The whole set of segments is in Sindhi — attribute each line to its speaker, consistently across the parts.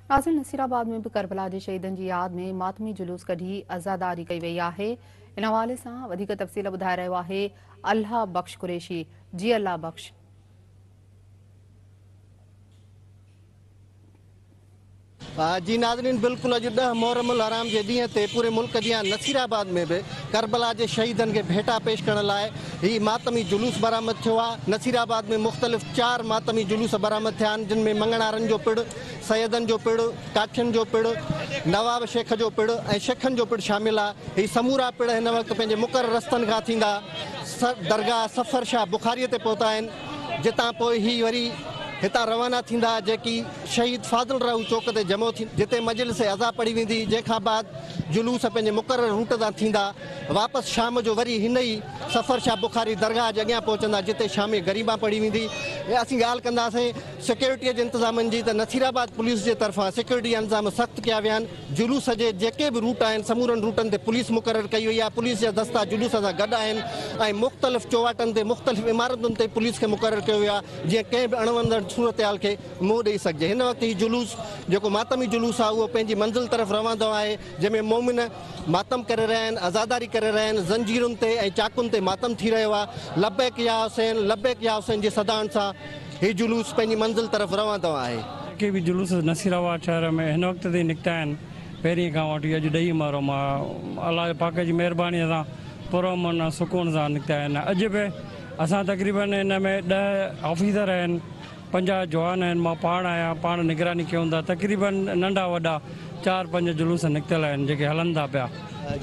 Speaker 1: ناظرين نصيرآباد ۾ به ڪربلا جي شهيدن جي ياد ۾ ماتمي جلوس ڪڍي عزاداري ڪئي وئي آهي. ان حوالي سان وڌيڪ تفصيل ٻڌائي رهيو آهي الله بخش قريشي. جي الله بخش.
Speaker 2: جي ناظرين بلڪل اڄ 10 محرم الحرام جي ڏينهن تي پوري ملڪ جيان نصيرآباد ۾ به ڪربلا جي شهيدن کي ڀيٽا پيش ڪرڻ لاء هي ماتمي جلوس برآمد ٿيو آهي. نصيرآباد ۾ مختلف 4 ماتمي جلوس برآمد ٿيا آهن جن ۾ مڱڻهارن جو پڙ، سيدن جو پڙ، ڪاٺين جو پڙ، نواب شيخ جو پڙ ۽ شيخن جو پڙ شامل آ. هي سمورا پڙ هن وقت پنهنجي مقرر رستن کان ٿيندا درگاهه صفر شاهه بخاري تي پهتا آهن، جتان پوء هي وري هتان روانا ٿيندا جيڪي شهيد فاضل راهو چوڪ تي جمع ٿيندا، جتي مجلس عزا پڙهي ويندي، جنهن کان بعد جلوس پنهنجي مقرر روٽ تان ٿيندا واپس شام جو وري هن ئي صفر شاهه بخاري درگاهه جي اڳيان پهچندا، جتي شام غريبان پڙهي ويندي. اسين ڳالهه ڪنداسين سيڪيورٽيء جي انتظامن جي ته نصيرآباد پوليس جي طرفان سيڪيورٽي جا انتظام سخت ڪيا ويا آهن، جلوس جي جيڪي به روٽ آهن سمورن روٽن تي پوليس مقرر ڪئي وئي آهي، پوليس جا دستا جلوس سان گڏ آهن ۽ مختلف چوواٽن تي مختلف عمارتن تي پوليس کي مقرر ڪيو ويو آهي جيئن ڪنهن به اڻوڻندڙ صورتحال کي منهن ڏئي سگهجي. هن وقت هي جلوس جيڪو ماتمي جلوس آهي اهو پنهنجي منزل طرف روانو آهي جنهن ۾ مومن ماتم ڪري رهيا آهن، عزاداري ڪري رهيا آهن، زنجيرن تي ۽ چاقن تي ماتم ٿي رهيو آهي، لبيڪ يا حسين لبيڪ يا حسين جي صدائن سان هي جلوس پنهنجي منزل طرف روان دوان آهي.
Speaker 3: جيڪي به جلوس نصير آباد شهر ۾ هن وقت تائين نڪتا آهن پهرين کان وٺي اڄ ڏهين محرم آهي الله پاڪ جي مهرباني سان پرامن ۽ سڪون سان نڪتا آهن اڄ به اسان تقريبن هن ۾ 10 آفيسر آهن 50 جوان آهن مان پاڻ آهيان پاڻ نگراني ڪيون ٿا تقريبن ننڍا وڏا 4 5 جلوس نڪتل آهن جيڪي هلن ٿا پيا.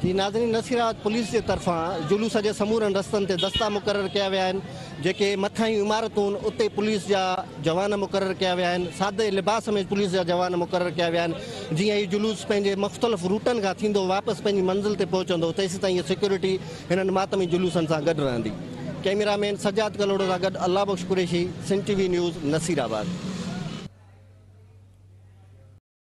Speaker 2: جي ناظرين نصير آباد پوليس جي طرفان جلوس جي سمورن رستن تي دستا مقرر ڪيا ويا آهن جيڪي مٿاهيون عمارتون اتي پوليس جا جوان مقرر ڪيا ويا آهن سادي لباس ۾ پوليس جا جوان مقرر ڪيا ويا آهن جيئن هي جلوس پنهنجي مختلف روٽن کان ٿيندو واپس پنهنجي منزل تي پهچندو تيسيتائين هي سيڪيورٽي هنن ماتمي جلوسن سان گڏ رهندي. ڪئميرا مين سجاد ڪلهوڙو سان گڏ Allah Bakhsh Qureshi, Sindh T V news, Nasirabad.